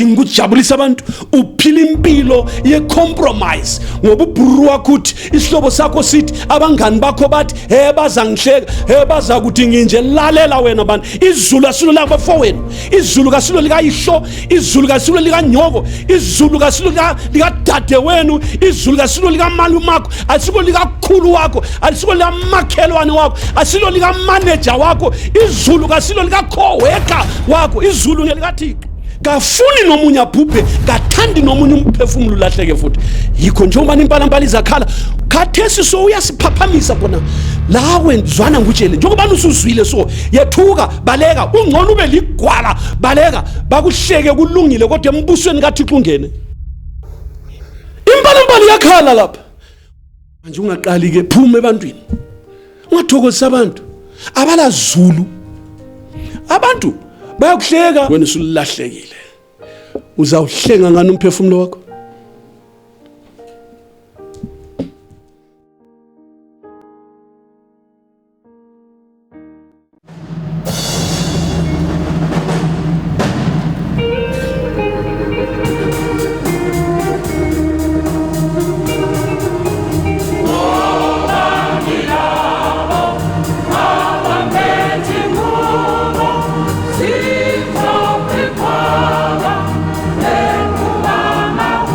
ungadingi ukujabulisa abantu, uphila impilo ye-compromise. Ngoba ubhuru wakho uthi, isihlobo sakho sithi, abangani bakho bathi, baza ngihleka, baza kuthi nginje. Lalela wena bantu, izulu asilo labafowenu, izulu kasilo likayihlo, izulu kasilo likanyoko, izulu kasilo likadade wenu, izulu kasilo likamalumakho, asilo likakhulu wakho, asilo likamakhelwane wakho, asilo likamanager wakho, izulu kasilo likacoworker wakho, izulu ngelikaThixo. Kafuni nomunye abhubhe, kathandi nomunye umphefumulo lahleke futhi. Yikho njengoba impalampala izakhala, khathesi so uyasiphaphamisa bona lawe zwana ngutshele njengoba usuzwile so yethuka baleka, ungcono ube ligwala baleka, bakuhleke kulungile kodwa embusweni kaThixo ungene. Impalampala iyakhala lapha manje, ungaqali ke phuma ebantwini, ungathokozisa abantu abalazulu. Abantu bayakuhleka wena usulahlekile, uzawuhlenga ngani umphefumulo wakho? Mama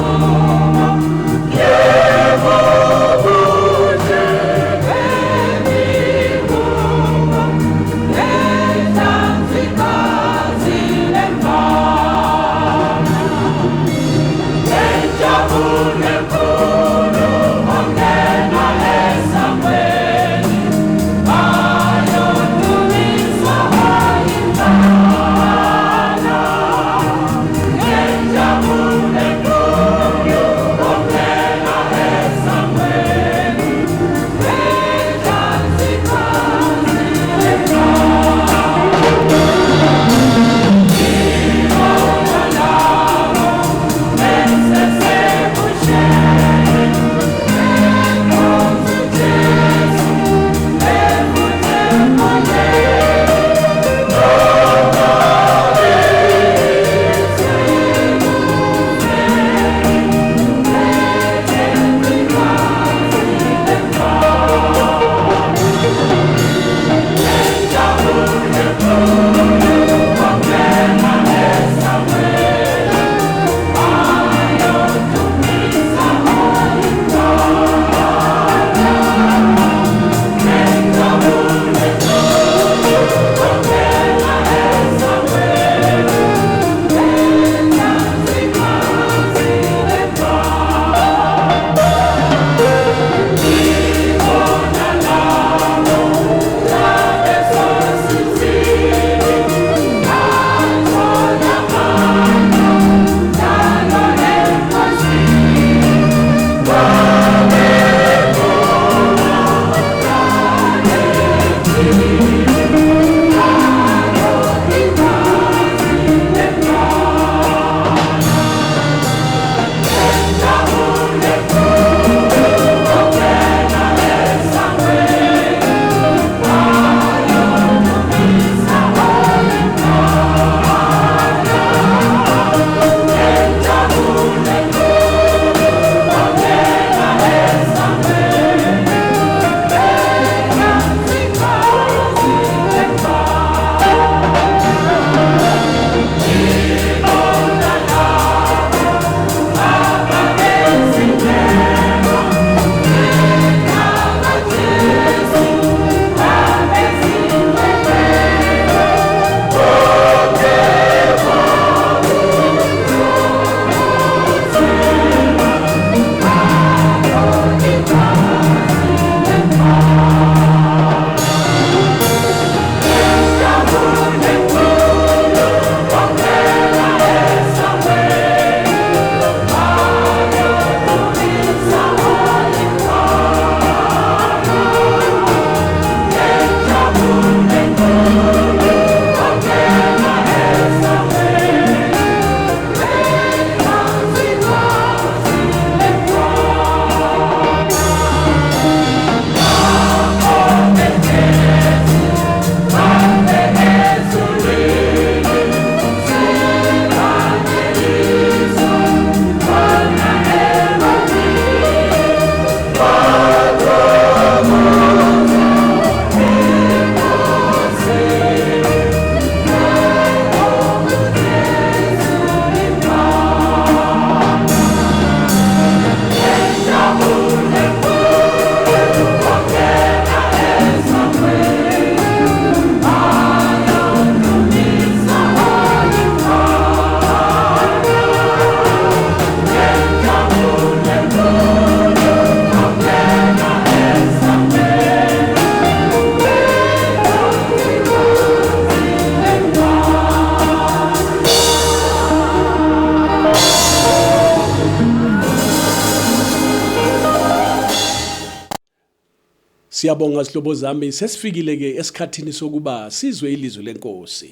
Siyabonga sihlobo zami, sesifikile ke esikhathini sokuba sizwe ilizwi lenkosi.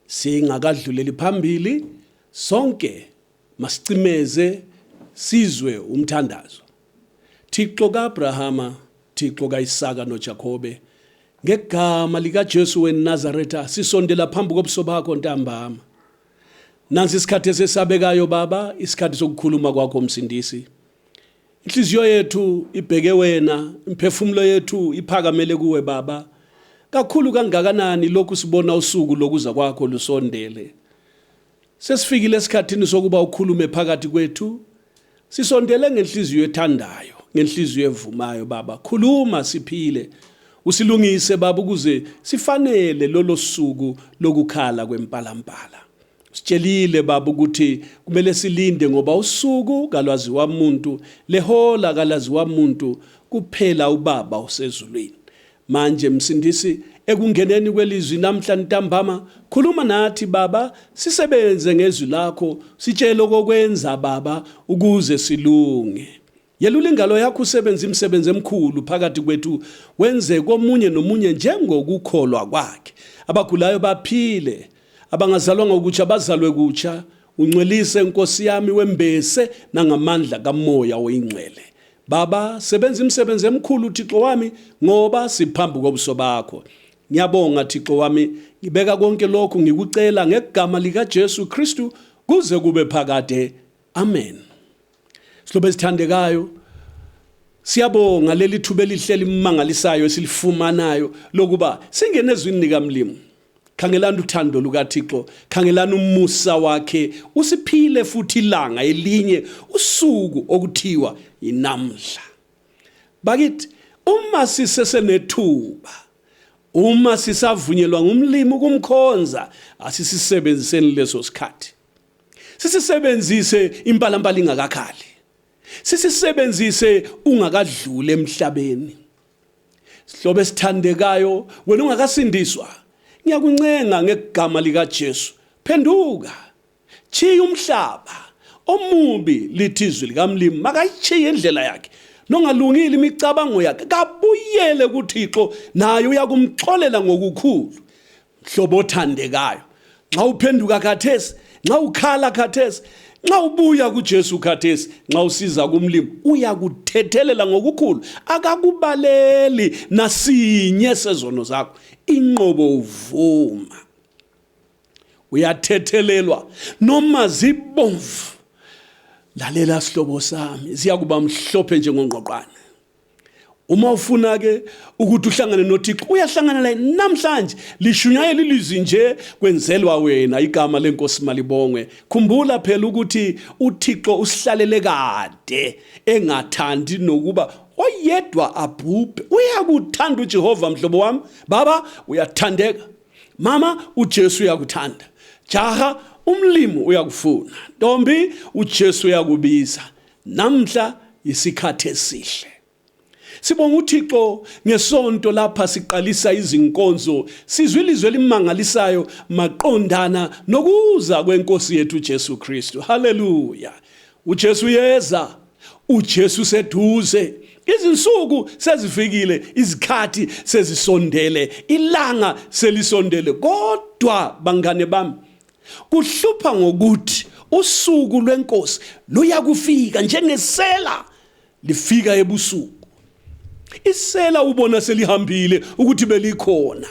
Singakadluleli phambili, sonke masicimeze sizwe umthandazo. Thixo kaAbrahama, Thixo kaIsaka noJakobe, ngegama lika Jesu weNazaretha sisondela phambi kobuso bakho ntambama. Nansi isikhathi esesabekayo Baba, isikhathi sokukhuluma kwakho Msindisi. Inhliziyo yethu ibheke wena, imphefumulo yethu iphakamele kuwe Baba. Kakhulu kangakanani lokhu sibona usuku lokuza kwakho lusondele. Sesifikile esikhathini sokuba ukhulume phakathi kwethu. Sisondele ngenhliziyo ethandayo, ngenhliziyo evumayo Baba. Khuluma siphile. Usilungise Baba ukuze sifanele lolo suku lokukhala kwempalampala. Sitshelile Baba ukuthi kumele silinde ngoba usuku kalwazi wamuntu, lehola kalwazi wamuntu, kuphela uBaba usezulwini. Manje Msindisi, ekungeneni kwelizwi namhla ntambama, khuluma nathi Baba, sisebenze ngezwi lakho, sitshele okwenza Baba ukuze silunge. Yelula ingalo yakho usebenze imisebenzi emkhulu phakathi kwethu, wenze komunye nomunye njengokukholwa kwakhe. Abagulayo baphile, abangazalwa ngokutsha bazalwe kutsha. Ungcwelise Nkosi yami wembese nangamandla kaMoya oyingcwele. Baba, sebenza imisebenzi emkhulu Thixo wami ngoba siphambi kobuso bakho. Ngiyabonga Thixo wami, ngibeka konke lokhu ngikucela ngegama lika Jesu Kristu kuze kube phakade. Amen. Sihlobo esithandekayo, siyabonga leli thuba elihle limangalisayo esilifumanayo lokuba singene ezwini likaMlimo. Khangelani uthando lukaThixo, khangelani umusa wakhe, usiphile futhi ilanga elinye usuku okuthiwa inamhla. Bakithi uma sisesenethuba, uma sisavunyelwa ngumlimi ukumkhonza, asisisebenziseni leso sikhathi. Sisisebenzise impalampala ingakakhali. Sisisebenzise ungakadlule emhlabeni. Sihlobo esithandekayo, wena ungakasindiswa, ngiyakuncenga ngegama lika Jesu, phenduka. Chiya umhlaba omubi lithi izwi likaMlimi, makayichiye indlela yakhe. Nongalungile imicabango yakhe, kabuyele kuThixo naye uyakumxolela ngokukhulu. Mhlobo othandekayo, nxa uphenduka khathesi, nxa ukhala khathesi, nxa ubuya kuJesu khathesi, nxa usiza kuMlimi, uyakuthethelela ngokukhulu. Akakubaleli nasinye sezono zakho. Inqobo uvuma. Uyathethelelwa noma zibomvu. Lalela sihlobo sami, ziyakuba mhlophe njengongqoqwane. Uma ufuna ke ukuthi uhlangane noThixo, uyahlangana naye namhlanje. Lishunyayela ilizwi nje kwenzelwa wena, igama lenkosi malibongwe. Khumbula phela ukuthi uThixo usihlalele kade, engathandi nokuba oyedwa abhubhe. Uyakuthanda uJehova mhlobo wami. Baba uyathandeka. Mama uJesu uyakuthanda. Jaha umlimi uyakufuna. Ntombi uJesu uyakubiza. Namhla isikhathi esihle. Sibonga uThixo ngesonto lapha siqalisa izinkonzo, sizwe ilizwi elimangalisayo maqondana nokuza kwenkosi yethu Jesu Kristu. Haleluya. UJesu yeza, uJesu seduze. Izinsuku sezifikile, izikhathi sezisondele, ilanga selisondele. Kodwa bangane bami, kuhlupha ngokuthi usuku lwenkosi luyakufika njengesela lifika ebusuku. Isela ubona selihambile ukuthi belikhona.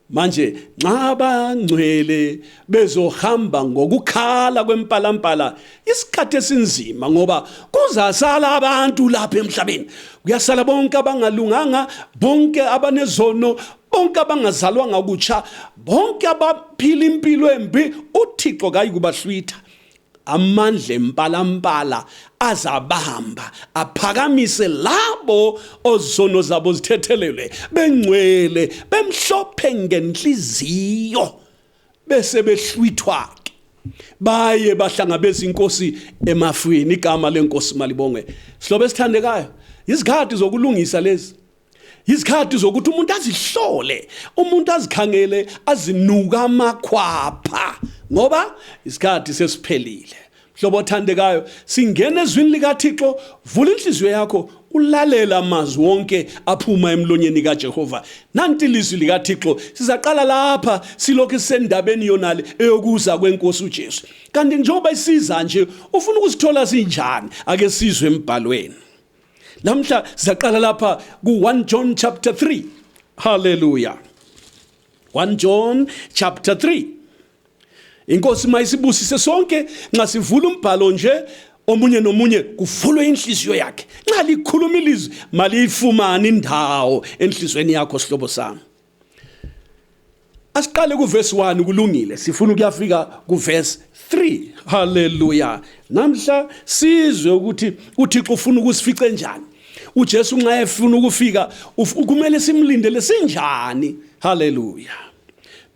Manje nxa abangcwele bezohamba ngokukhala kwempalampala, isikhathi esinzima ngoba kuzasala abantu lapha emhlabeni. Kuyasala bonke abangalunganga, bonke abanezono, bonke abangazalwanga kutsha, bonke abaphila impilo embi. uThixo kayikubahlwitha. Amandla empalampala azabamba, aphakamise labo ozono zabo zithethelelwe, bengcwele, bemhlophe ngenhliziyo, bese behlwithwa baye bahlangabeza inkosi emafwini. Igama lenkosi malibongwe. Sihlobo esithandekayo, izikhathi zokulungisa lezi, izikhathi zokuthi umuntu azihlole, umuntu azikhangele, azinuka amakhwapha, ngoba isikhathi sesiphelile. Mhlobo othandekayo, singena ezwini likaThixo, vula inhliziyo yakho ulalela amazwi wonke aphuma emlonyeni kaJehova. Nanti ilizwi likaThixo. Sizaqala lapha silokhu sendabeni yonale eyokuza kwenkosi uJesu. Kanti njengoba isiza nje ufuna ukusithola sinjani? Ake sizwe embhalweni. Namhla sizaqala lapha ku1 John chapter 3. Hallelujah. 1 John chapter 3. Inkosi mayisibusise sonke nxa sivula umbhalo nje omunye nomunye kuvulwe inhliziyo yakhe. Nxa likhuluma ilizwi maliyifumane indawo enhlizweni yakho sihlobo sami. Asiqale kuverse 1 kulungile. Sifuna ukuyafika kuverse 3. Hallelujah. Namhla sizwe ukuthi uThixo ufuna ukusifice njani. uJesu nxa efuna ukufika kumele simlindele sinjani. Hallelujah.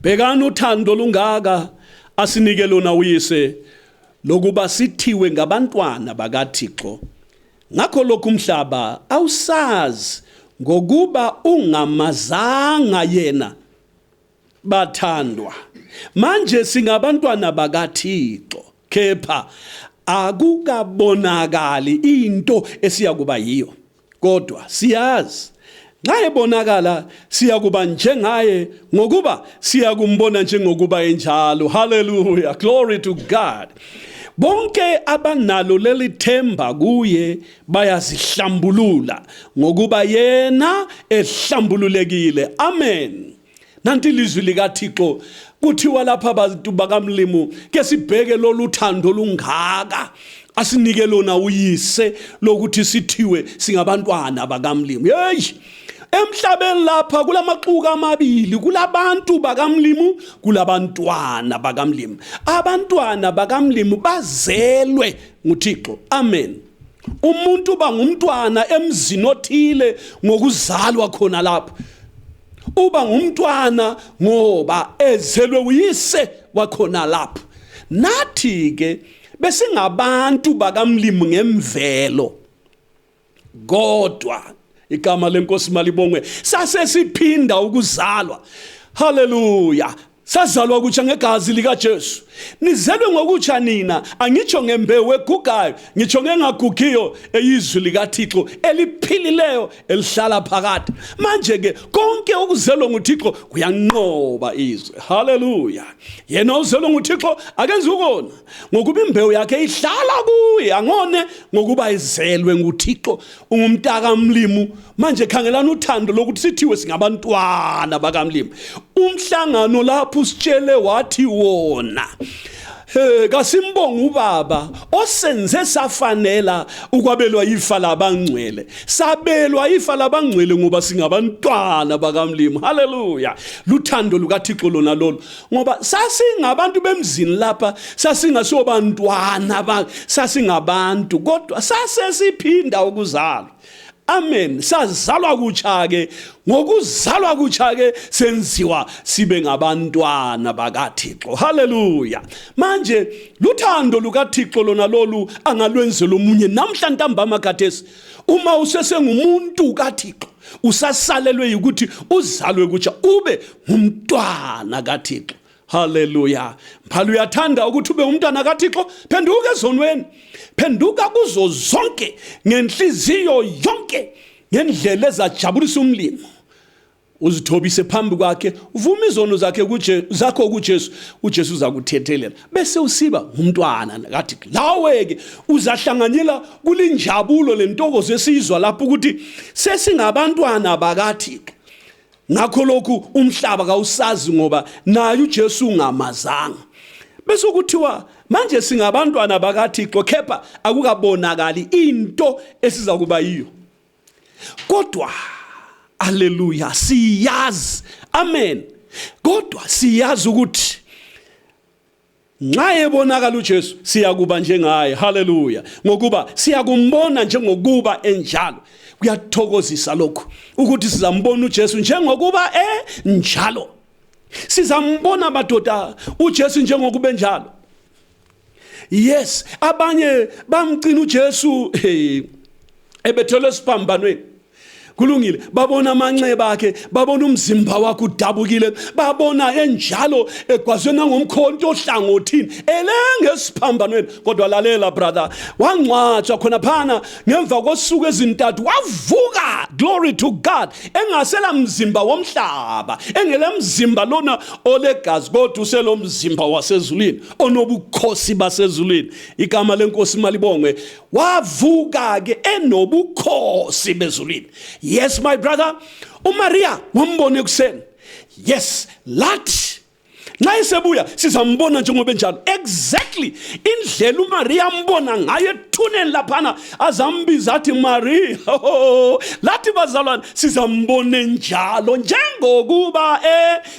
Bhekani uthando lungaka asinike lona uyise lokuba sithiwe ngabantwana bakaThixo. Ngakho lokhu umhlaba awusazi ngokuba ungamazanga yena bathandwa. Manje singabantwana bakaThixo, kepha akukabonakali into esiyakuba yiyo. Kodwa siyazi nxa ebonakala siyakuba njengaye ngokuba siyakumbona njengokuba enjalo. Hallelujah. Glory to God. Bonke abanalo leli themba kuye bayazihlambulula ngokuba yena ehlambululekile. Amen. Nanti ilizwi likaThixo kuthiwa lapha abantu bakamlimu ke sibheke lolu thando lungaka asinike lona uyise lokuthi sithiwe singabantwana bakamlimu. Hey! Emhlabeni lapha kulamaxuka amabili, kulabantu bakamlimu, kulabantwana bakamlimu. Abantwana bakamlimu bazelwe nguThixo. Amen. Umuntu bangumntwana emzini othile ngokuzalwa khona lapha. Uba ngumntwana ngoba ezelwe uyise wakhona lapha. Nathi ke besingabantu bakamlimu ngemvelo. Kodwa igama lenkosi malibongwe sase siphinda ukuzalwa. Hallelujah. Sazalwa kutsha ngegazi likaJesu. Nizelwe ngokutsha nina, angitsho ngembewu egugayo, ngitsho ngengagugiyo eyizwi likaThixo eliphilileyo elihlala phakathi. Manje ke konke okuzelwe nguThixo kuyanqoba izwi. Hallelujah. Yena uzelwe nguThixo akenzi ukona ngokuba imbewu yakhe ihlala kuye, angone ngokuba izelwe nguThixo. Ungumntaka mlimu. Manje khangelana uthando lokuthi sithiwe singabantwana bakamlimu. Umhlangano lapho usitshele wathi wona kasimbonga ubaba osenze safanela ukwabelwa ifa labangcwele. Sabelwa ifa labangcwele ngoba singabantwana bakamlimu. Hallelujah. Luthando lukaThixo lona lolo ngoba sasingabantu bemzini lapha, sasingasobantwana sasingabantu kodwa sasesiphinda ukuzalwa. Amen. Sazalwa kutsha ke, ngokuzalwa kutsha ke senziwa sibe ngabantwana bakaThixo. Hallelujah. Manje luthando lukaThixo lona lolu angalwenzela omunye namhla ntambama khathesi. Uma usesengumuntu kaThixo usasalelwe ukuthi uzalwe kutsha ube ngumntwana kaThixo. Hallelujah. Mphalo uyathanda ukuthi ube umntwana kaThixo, phenduka ezonweni. Phenduka kuzo zonke ngenhliziyo yonke ngendlela ezajabulisa umlimo. Uzithobise phambi kwakhe, uvuma izono zakho kuJesu, uJesu uzakuthethelela. Bese usiba umntwana kaThixo. Lawe ke uzahlanganyela kulinjabulo lentokozo esizwa lapho ukuthi sesingabantwana bakaThixo. Ngakho lokhu umhlaba kawusazi ngoba naye uJesu ungamazanga. Bese ukuthiwa manje singabantwana bakaThixo kepha akukabonakali into esiza kuba yiyo. Kodwa haleluya siyazi. Amen. Kodwa siyazi ukuthi nxa ebonakala uJesu siyakuba njengaye. Haleluya. Ngokuba siyakumbona njengokuba enjalo. Kuyathokozisa lokho ukuthi sizambona uJesu njengokuba njalo. Sizambona madoda uJesu njengokuba enjalo. Yes, abanye bamgcina uJesu ebethole esiphambanweni. kulungile, babona amanxeba akhe, babona umzimba wakhe udabukile, babona enjalo egwazwe nangomkhonto ohlangothini elengesiphambano. Kodwa lalela brother, wangcwatshwa khona phana ngemva kosuku ezintathu wavuka. Glory to God. Engasela mzimba womhlaba, engele mzimba lona olegazi, kodwa uselo mzimba wasezulwini onobukhosi basezulwini. Igama lenkosi malibongwe. Wavuka ke enobukhosi bezulwini. Yes my brother, uMaria wambona ekuseni. Yes, lathi na isebuya sizambona njengoba enjalo. Exactly indlela uMaria ambona ngayo ethuneni laphana azambiza athi Maria. Lathi bazalwane sizambona njalo njengokuba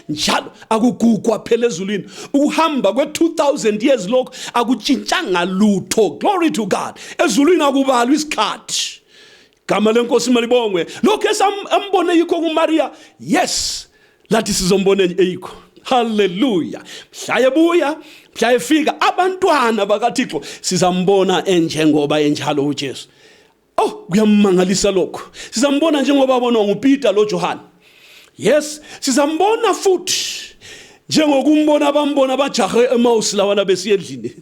njalo akugugwa phela ezulwini. Uhamba kwe-2000 years lokho akutshintshanga lutho. Glory to God. Ezulwini akubalwa isikhathi. Gama lenkosi malibongwe. Lokho esambone yikho kuMaria. Yes, lathi sizombona eyikho. Hallelujah. Mhlayebuya, mhlayefika abantwana bakaThixo sizambona enjengoba enjalo uJesu. Oh, kuyamangalisa lokho. Sizambona njengoba abonwa nguPeter loJohane. Yes, sizambona futhi njengokumbona abambona bajahe eMaus lawana besiyedlini.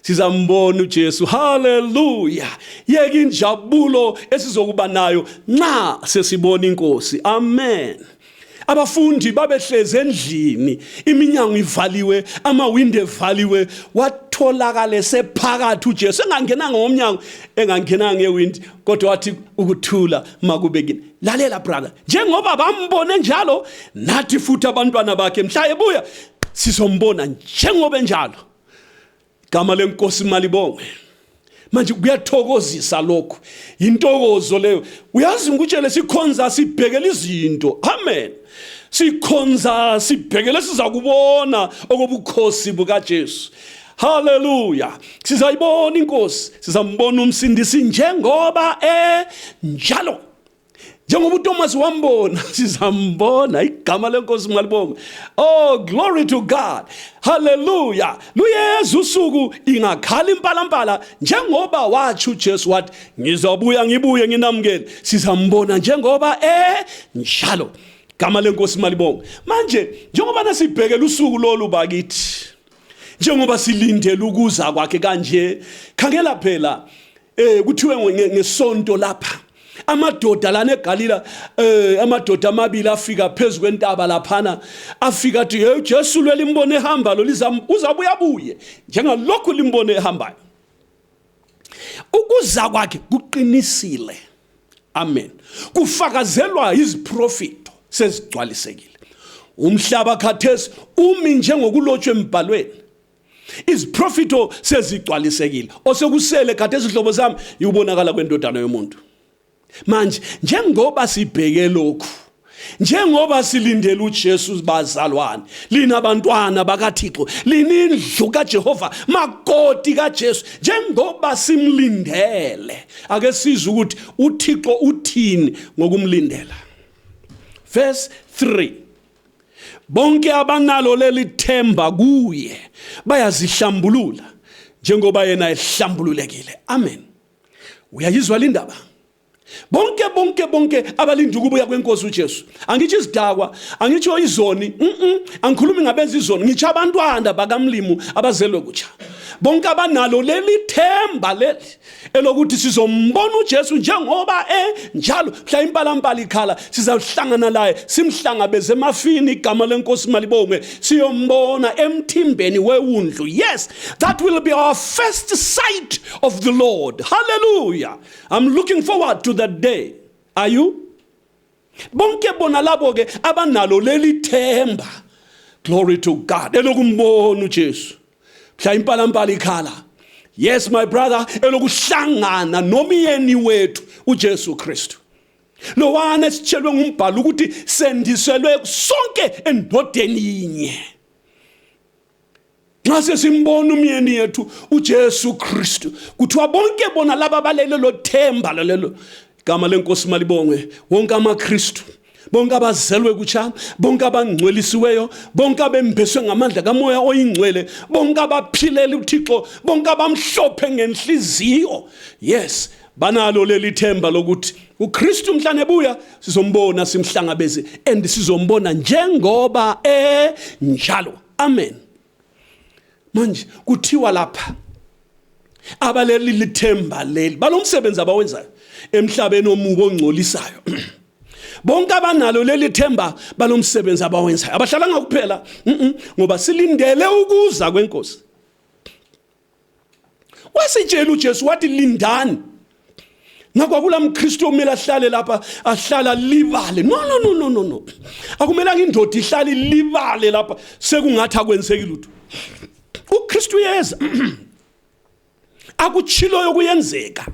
Sizambona uJesu. Hallelujah. Yeke injabulo esizokuba nayo nxa sesibona inkosi. Amen. Abafundi babehleze endlini, iminyango ivaliwe, amawindi evaliwe, watholakala sephakathi uJesu. Engangenanga ngomnyango, engangenanga ngewindi, kodwa wathi ukuthula makubekini. Lalela brother, njengoba bambone njalo, nathi futhi abantwana bakhe mhlayebuya sizombona njengoba enjalo. Gama lenkosi malibongwe. Manje kuyathokozisa lokho. Intokozo leyo. Uyazi ngikutshele sikhonza sibhekela izinto. Amen. Sikhonza sibhekele sizakubona okobukhosi bukaJesu. Hallelujah. Sizayibona inkosi, sizambona umsindisi njengoba njalo. Njengoba uThomas wambona sizambona. Igama lenkosi malibongwe. Oh, glory to God. Hallelujah. Luyezu usuku ingakhala impalampala njengoba wathi uJesu wathi ngizobuya ngibuye nginamukele. Sizambona njengoba njalo. Igama lenkosi malibongwe. Manje njengoba nasibhekela usuku lolu bakithi, njengoba silindele ukuza kwakhe kanje, khangela phela kuthiwe ngesonto lapha amadoda lana eGalila, amadoda amabili afika phezulu kwentaba laphana, afika athi hey Jesu lwelimbone ehamba lo uzabuya buye njengalokhu limbone ehambayo. Ukuza kwakhe kuqinisile. Amen. Kufakazelwa iziprofito sezigcwalisekile. Umhlaba khathesi umi njengokulotshwe embhalweni. Iziprofito sezigcwalisekile. Osekusele khathesi ihlobo sami yubonakala kwendodana yomuntu. Manje njengoba sibheke lokhu, njengoba silindele uJesu bazalwane, lina abantwana bakaThixo, linindlu kaJehova, makoti kaJesu, njengoba simlindele, ake sizwe ukuthi uThixo uthini ngokumlindela. Verse 3. Bonke abanalo leli themba kuye bayazihlambulula njengoba yena ehlambululekile. Amen. Uyayizwa lindaba? Bonke abalindi ukubuya kwenkosi uJesu. Angithi isidakwa, angitsho izoni, angikhulumi ngabenza izoni, ngitsho abantwana bakamlimu abazelwe kutsha. Bonke abanalo leli themba leli elokuthi sizombona uJesu njengoba njalo mhla impalampala ikhala sizahlangana naye simhlangabeze emafini. Igama lenkosi malibongwe. Siyombona emthimbeni wewundlu. Yes, that will be our first sight of the Lord. Hallelujah. I'm looking forward to that day. Are you? Bonke bona labo ke abanalo leli themba. Glory to God. Elokumbona uJesu mhla impalampala ikhala. Yes my brother, elokuhlangana nomyeni wethu uJesu Kristu. Lo wana sitshelwe ngumbhalo ukuthi sendiselwe sonke endodeni inye. Nxa sesimbona umyeni yethu uJesu Kristu, kuthiwa bonke bona laba balelo themba lelo. Igama lenkosi malibongwe. Wonke amaKristu, bonke abazelwe kutsha, bonke abangcwelisiweyo, bonke abembeswe ngamandla kamoya oyingcwele, bonke abaphilela uThixo, bonke abamhlophe ngenhliziyo. Yes, banalo leli themba lokuthi uKristu mhlane ebuya sizombona simhlangabeze and sizombona njengoba njalo. Amen. Manje kuthiwa lapha abaleli lithemba leli balomsebenzi abawenzayo emhlabeni omubo ongcolisayo. Bonke abanalo leli themba balomsebenzi abawenzayo. Abahlalanga kuphela ngoba silindele ukuza kwenkosi. Wasitshela uJesu wathi lindani. Ngakho kulamkristu omela ahlale lapha ahlala libale. No. Akumelanga indoda ihlale libale lapha sekungathi akwenzeki lutho. uKristu yeza akutshiloyo kuyenzeka.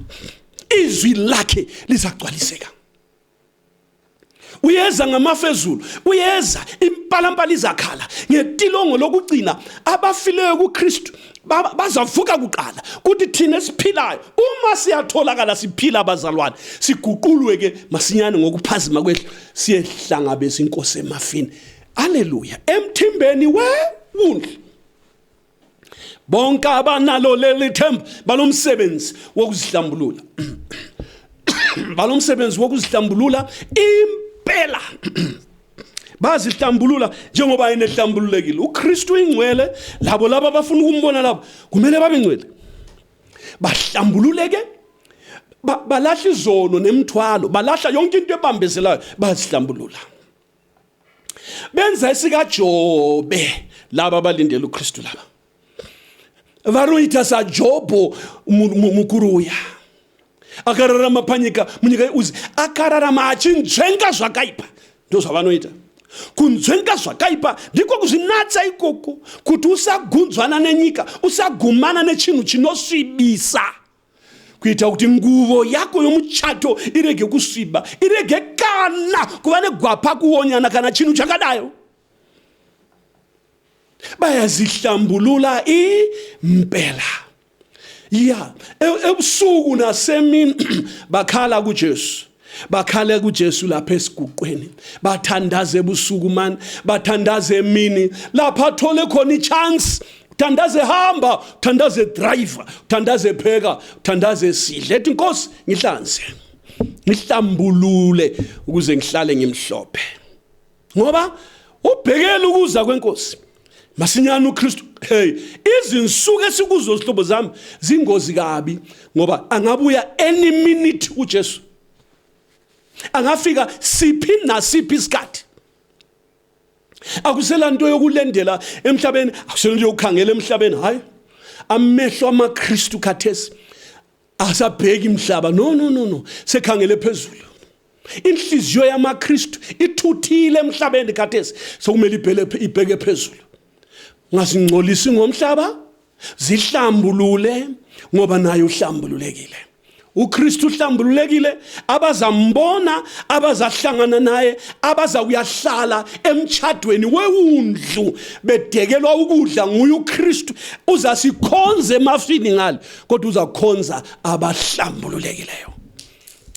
Izwi lakhe lizagcwaliseka. Uyeza ngamafezulu, uyeza impalampala izakhala ngetilongo lokugcina abafileyo kuKristu bazavuka kuqala kuthi thina esiphilayo uma siyatholakala siphila abazalwane siguqulwe ke masinyane ngokuphazima kwethu siyehlangabeza inkosi emafini. Haleluya. Emthimbeni wewundlu bonke abanalo leli themba balomsebenzi wokuzihlambulula. Balomsebenzi wokuzihlambulula impela. Bazihlambulula njengoba yena ehlambululekile. uKristu ingcwele, labo laba abafuna ukumbona labo kumele babe ngcwele. Bahlambululeke, balahla izono nemthwalo, balahla yonke into ebambezelayo, bazihlambulula. Benza isika Jobe laba abalindele uKristu laba. Varuita sa Jobo mukuruya. Akararama panyika munyika uzi akararama achinzvenga zvakaipa ndozvavanoita. Kunzvenga zvakaipa ndiko kuzvinatsa ikoko kuti usagunzwana nenyika, usagumana nechinhu chinosvibisa, kuita kuti nguvo yako yomuchato irege kusviba, irege kana kuva negwapa kuonyana kana chinhu chakadayo. Bayazihlambulula impela. Ya, ebusuku nasemini bakhala kuJesu. Bakhala kuJesu lapha esiguqweni. Bathandaze ebusuku man, bathandaze emini. Lapha thole khona ichance. Thandaze hamba, thandaze driver, thandaze pheka, thandaze sidle. Ethi Nkosi ngihlanze. Ngihlambulule ukuze ngihlale ngimhlophe. Ngoba ubhekela ukuza kwenkosi. Masinyana uKristu, hey, izinsuku esikuzo zihlobo zami zingozi kabi ngoba angabuya any minute uJesu. Angafika siphi nasiphi isikhathi. Akusela nto yokulendela emhlabeni, akusela nto yokukhangela emhlabeni, hayi. Amehlo amaKristu khathesi asabheki imhlaba. No. Sekhangele phezulu. Inhliziyo yamaKristu ithuthile emhlabeni khathesi, sokumele ibheke phezulu. Ngazingcolisi ngomhlaba, zihlambulule ngoba naye uhlambululekile. uKristu uhlambululekile, abazambona, abazahlangana naye, abazakuyahlala emtshadweni wewundlu bedekelwa ukudla nguye uKristu. Uzasikhonza emafini ngalo, kodwa uzakhonza abahlambululekileyo.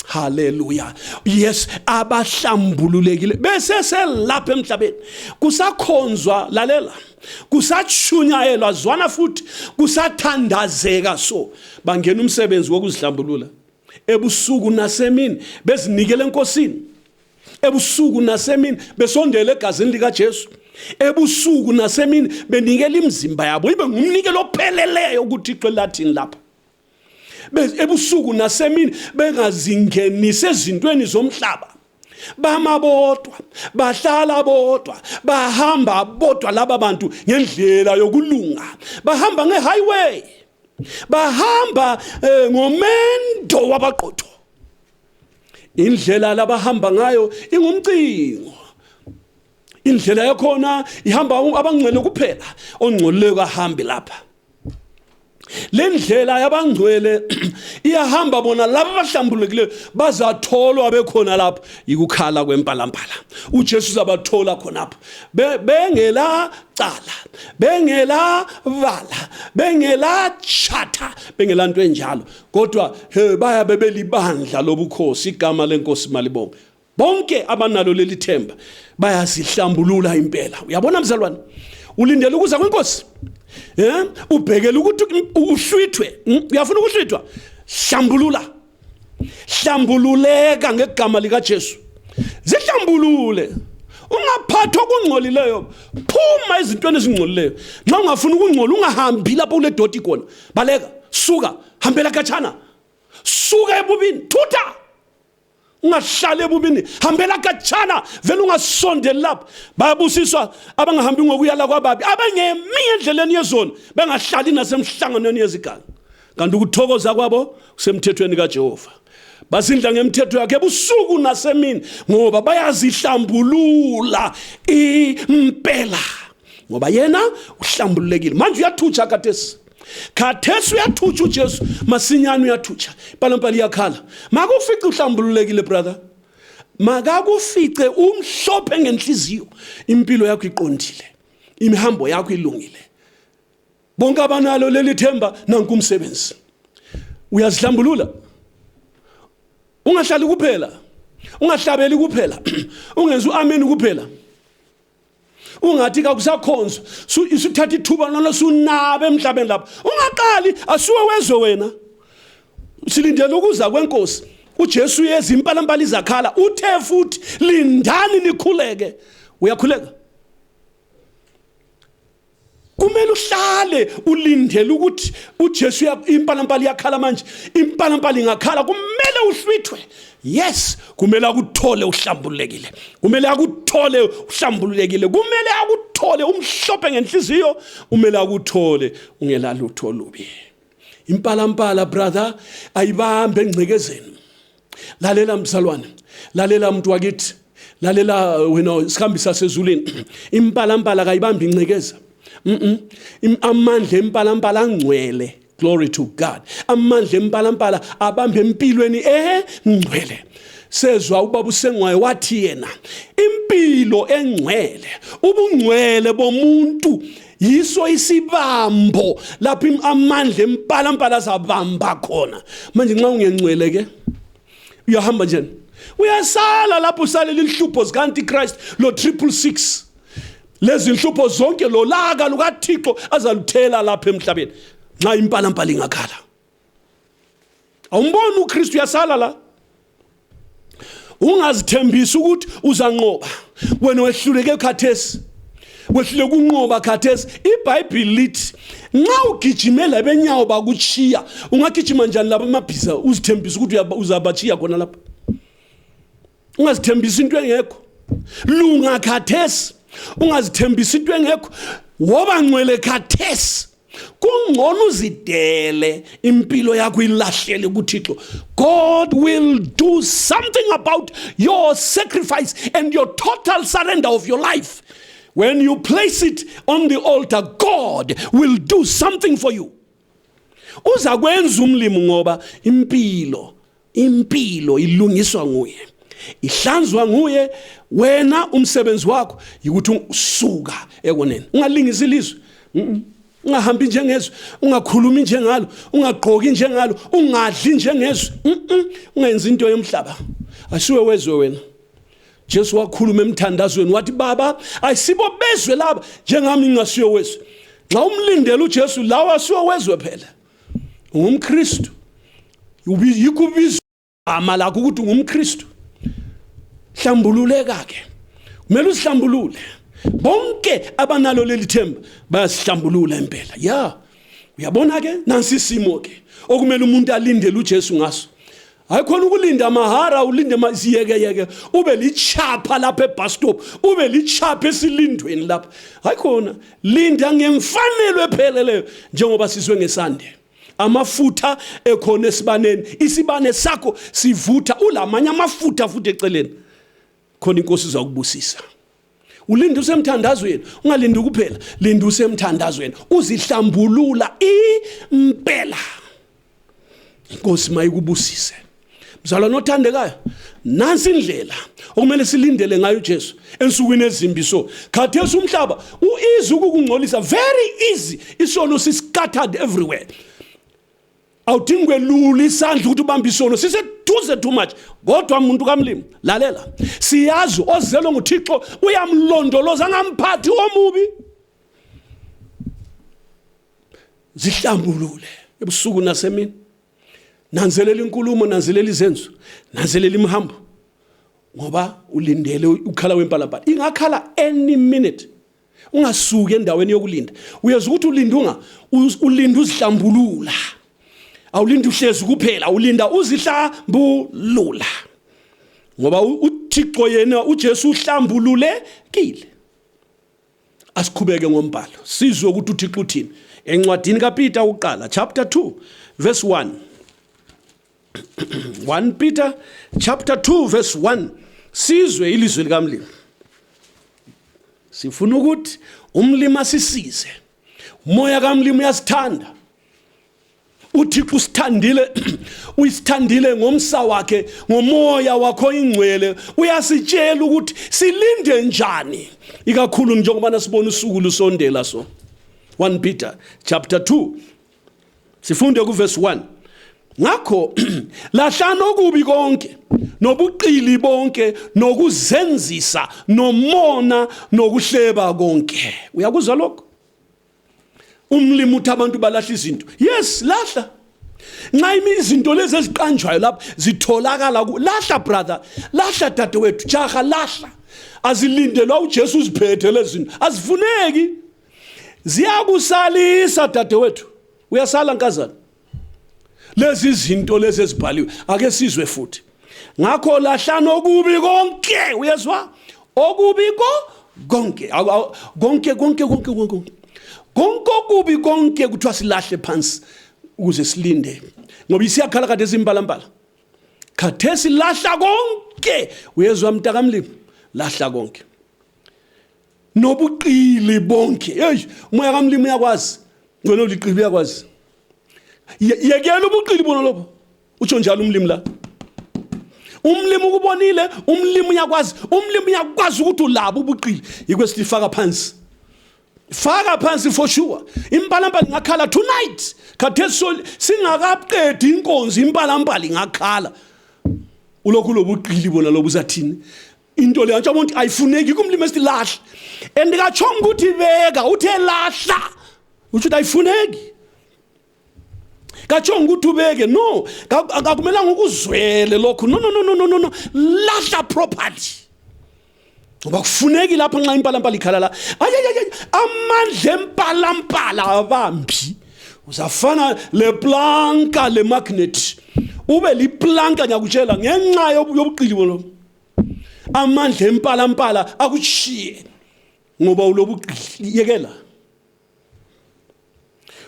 Hallelujah. Yes, abahlambululekile bese selapha emhlabeni kusakhonzwa, lalela, kusatshunyayelwa zwana futhi kusathandazeka. So bangena umsebenzi wokuzihlambulula ebusuku nasemini, bezinikele enkosini ebusuku nasemini, besondele egazini likaJesu ebusuku nasemini, benikele imizimba yabo ibe ngumnikelo opheleleyo ukuthi iqela lathini lapha. Ebusuku nasemini bengazingenise ezintweni zomhlaba. Bama bodwa, bahlala bodwa, bahamba bodwa laba bantu ngendlela yokulunga. Bahamba ngehighway, bahamba ngomendo wabaqotho. Indlela labahamba ngayo ingumcingo. Indlela yakhona ihamba abangcwele kuphela, ongcwele kahambi lapha. Lendlela yabangcwele iyahamba bona laba abahlambululekileyo bazatholwa bekhona lapho ikukhala kwempalampala. uJesu uzabathola khonapho bengela cala, bengela vala, bengela chatha, bengela nto enjalo, kodwa baya bebelibandla lobukhosi, igama lenkosi malibonke. Bonke abanalo leli themba bayazihlambulula impela. Uyabona mzalwane, ulindele ukuza kwenkosi. Ubhekela ukuthi uhlwithwe, uyafuna ukuhlwithwa, hlambulula. hlambululeka ngegama lika Jesu. Zihlambulule. Ungaphathwa kungcolileyo, phuma ezintweni ezingcolileyo. Nxa ungafuna ukungcola ungahambi lapho kule doti khona. Baleka, suka, hambela khatshana. Suka ebubini, thutha. Ungahlali ebubini, hambela khatshana, vele ungasondeli lapho. Bayabusiswa abangahambi ngokuyala kwababi, abangemi endleleni yezona, bengahlali nasemhlanganweni yeziganga. Kanti ukuthokoza kwabo kusemthethweni kaJehova. Basindla ngemthetho yakhe ebusuku nasemini ngoba bayazihlambulula impela. Ngoba yena uhlambululekile. Manje uyathutsha khathesi. Khathesi uyathutsha uJesu, masinyane uyathutsha. Impalampala iyakhala. Makufice uhlambululekile brother. Makakufice umhlophe ngenhliziyo. Impilo yakho iqondile. Imihambo yakho ilungile. Bonke abanalo leli themba nanku umsebenzi. Uyazihlambulula. Ungahlali kuphela. Ungahlabeli kuphela. Ungenza uamen kuphela. Ungathi akusakhonzwa. Isuthatha ithuba nalo sunabe emhlabeni lapha. Ungaqali asuwe wezwe wena. Silindele ukuza kwenkosi. uJesu yeza impalampala izakhala uthe futhi lindani nikhuleke. Uyakhuleka? Kumele uhlale ulindele ukuthi uJesu impalampala iyakhala manje. Impalampala ingakhala kumele uhlwithwe. Yes, kumele akuthole uhlambululekile. Kumele akuthole uhlambululekile. Kumele akuthole umhlophe ngenhliziyo. Kumele akuthole ungelalutho olubi. Impalampala brother ayibambe engcekezeni. Lalela msalwane. Lalela muntu wakithi. Lalela wena sikhambisa sezulwini. Impalampala kayibambi ingcekeza. Amandla empalampala angcwele. Glory to God. Amandla empalampala abambe empilweni engcwele. Sezwa ubaba uSengwayo wathi yena impilo engcwele, ubungcwele bomuntu yiso isibambo lapho amandla empalampala zabamba khona. Manje nxa ungengcwele ke uyahamba njani? Uyasala lapho usalela inhlupho zika Antichrist lo 666. Lezi inhlupho zonke lo laka lukaThixo azaluthela lapha emhlabeni. Nxa impalampala ingakhala. Awumboni uKristu yasala la. Ungazithembisa ukuthi uzanqoba. Wena wehluleke khathesi. Wehluleke ukunqoba khathesi. iBhayibheli lithi nxa ugijimela benyawo bakuchiya, ungagijima njani lapha emabhiza uzithembisa ukuthi uzabachiya khona lapha. Ungazithembisa into engekho. Lunga khathesi. Ungazithembisa into engekho. Woba ngcwele khathesi. Kungcono uzidele impilo yakho ilahlele kuThixo. God will do something about your sacrifice and your total surrender of your life. When you place it on the altar, God will do something for you. Uzakwenza umlimo ngoba impilo ilungiswa nguye. Ihlanzwa nguye. Wena umsebenzi wakho ukuthi usuka ekoneni. Ungalingisi ilizwe. Ungahambi njengezwe, ungakhulumi njengalo, ungagqoki njengalo, ungadli njengezwe. Ungenza into yomhlaba. Asiwe wezwe wena. Jesu wakhuluma emthandazweni wathi baba ayisibo bezwe laba njengami ngingasiwe wezwe. Nxa umlindele uJesu lawa asiwe wezwe phela. UngumKristu. Yikubizwa igama lakho ukuthi ungumKristu. Hlambululeka ke. Kumele usihlambulule. Bonke abanalo leli themba bayasihlambulula impela. Ya. Uyabona ke nansi isimo ke okumele umuntu alindele uJesu ngaso. Hayikhona ukulinda mahara ulinde masiyeke ube lichapha lapha ebus stop, ube lichapha esilindweni lapha. Hayikhona linda ngemfanelo epheleleyo njengoba sizwe ngesande. Amafutha ekhona esibaneni, isibane sakho sivutha ulamanye amafutha futhi eceleni. Khona inkosi izakubusisa. Ulinde usemthandazweni, ungalindi kuphela, linda usemthandazweni, uzihlambulula impela. Inkosi mayikubusise. Mzalwane othandekayo, nansi indlela okumele silindele ngayo uJesu ensukwini ezimbi so. Khathesi umhlaba uizi ukungcolisa, very easy. Isono scattered everywhere. Awudingi kwelula isandla ukuthi ubambe isono, siseduze too much. Kodwa umuntu kamlimi, lalela. Siyazi ozelwe nguThixo uyamlondoloza ngamphathi omubi. Zihlambulule ebusuku nasemini. nanzelela inkulumo, nanzelela izenzo, nanzelela imhambo, ngoba ulindele ukhala wempalapala. Ingakhala any minute. Ungasuki endaweni yokulinda. Uyazi ukuthi ulinda uzihlambulula. Awulindi uhlezi kuphela, ulinda uzihlambulula. Ngoba uThixo yena uJesu uhlambululekile. Asikhubeke ngombhalo. Sizwe ukuthi uThixo uthini. Encwadini kaPeter uqala chapter 2 verse 1. 1 Peter chapter 2 verse 1. Sizwe ilizwi likaMlimi. Sifuna ukuthi umlimi asisize. Umoya kaMlimi uyasithanda. uThixo usithandile, uyisithandile ngomsa wakhe, ngomoya wakho ingcwele. Uyasitshela ukuthi silinde njani, ikakhulu njengoba sibona usuku lusondela so. 1 Peter chapter 2 sifunde ku verse 1. Ngakho lahlana okubi konke, nobuqili bonke, nokuzenzisa, nomona, nokuhleba konke. Uyakuzwa lokho? Umlimi uthi abantu balahla izinto. Yes, lahla. Nxa izinto lezi eziqanjwayo lapha zitholakala lahla brother, lahla dadewethu, jaha lahla. Azilindelwa uJesu uziphethe lezi zinto. Azifuneki. Ziyakusalisa dadewethu. Uyasala nkazana. Lezi zinto lezi ezibhaliwe ake sizwe futhi. Ngakho lahlana okubi konke, uyezwa? Okubi konke. Konke okubi konke kuthiwa silahle phansi ukuze silinde. Ngoba isiyakhala kade zimbalampala. Khathesi lahla konke. Uyezwa mntakamlimi? Lahla konke. Nobuqili bonke. Hey, umoya kaMlimi uyakwazi. Ngone uliqili uyakwazi. Yekela ubuqili bona lobo. Utsho njalo umlimi la. Umlimi ukubonile, umlimi uyakwazi. Umlimi uyakwazi ukuthi ulabo ubuqili. Yikwesithi faka phansi. Faka phansi for sure. Impalambala ingakhala tonight. Khathesi singakaqedi inkonzo impalambala ingakhala. Ulokhu lobuqili bona lobu zathini. Into le nje abantu ayifuneki kumlimi esithi lahla. Endikatshonga ukuthi beka uthe lahla. Uthi ayifuneki. Kachonga ukuthi ubeke no akakumelanga ukuzwele lokho no lahla properly ngoba kufuneki lapha nxa impalampala ikhala la amandla empalampala abambi uzafana le planka le magnet ube liplanka ngiyakutshela ngenxa yobuqili bona amandla empalampala akutshiye ngoba ulobuqili yekela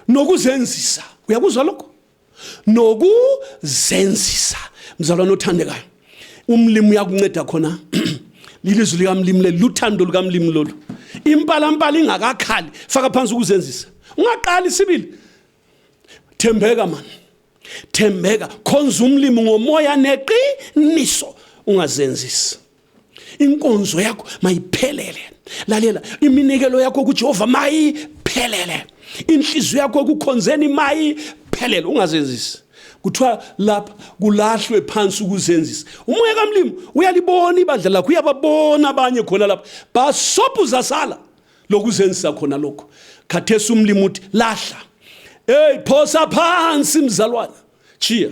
nokuzenzisa. Uyakuzwa lokho? Nokuzenzisa. Mzalwane othandekayo. Umlimi uyakunceda khona. Lilizwi likaMlimi le luthando lukaMlimi lolu. Impalampala ingakakhali, faka phansi ukuzenzisa. Ungaqali sibili. Thembeka man. Thembeka, khonza umlimi ngomoya neqiniso, ungazenzisi. Inkonzo yakho mayiphelele. Lalela, iminikelo yakho kuJehova mayiphelele. Inhliziyo yakho ukukhonzeni mayiphelele, ungazenzisi. Kuthiwa lapha kulahlwe phansi ukuzenzisa. Umoya kaMlimi uyalibona ibandla lakho, uyababona abanye khona lapha basobhuza sala lokuzenzisa khona lokho. Khathesi umlimi uthi lahla. Hey, phosa phansi mzalwana. Chiya.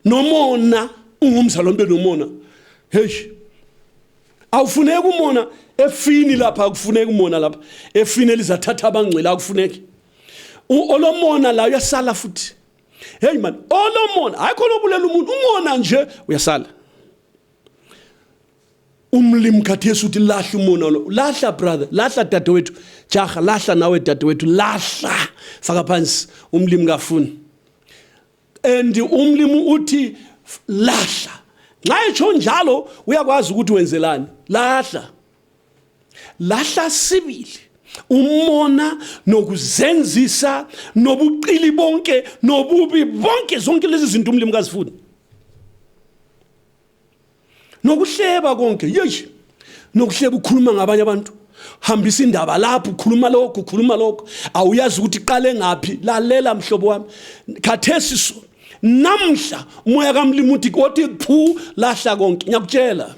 Nomona ungumzalwane benomona. Hey. Awufuneki umona efini lapha, akufuneki umona lapha. Efini elizathatha abangcwele akufuneki. Olomona la uyasala futhi. Hey man, olomona ayikho lobulela umuntu, umona nje uyasala. Umlimi khathesi uthi lahla umona lo. Lahla brother, lahla dadewethu. Jaha lahla nawe dadewethu, lahla. Faka phansi, umlimi kafuni. And umlimi uthi lahla. Nxa etsho njalo uyakwazi ukuthi wenzelani. Lahla. Lahla sibili. Umona nokuzenzisa nobuqili bonke nobubi bonke zonke lezi zinto umlimi kazifuni. Nokuhleba konke. Yeyi. Nokuhleba ukhuluma ngabanye abantu. Hambisa indaba lapho ukhuluma lokho. Awuyazi ukuthi iqale ngaphi. Lalela mhlobo wami. Khathesi namhla umoya kaMlimi uthi kodwa phu lahla konke. Ngiyakutshela.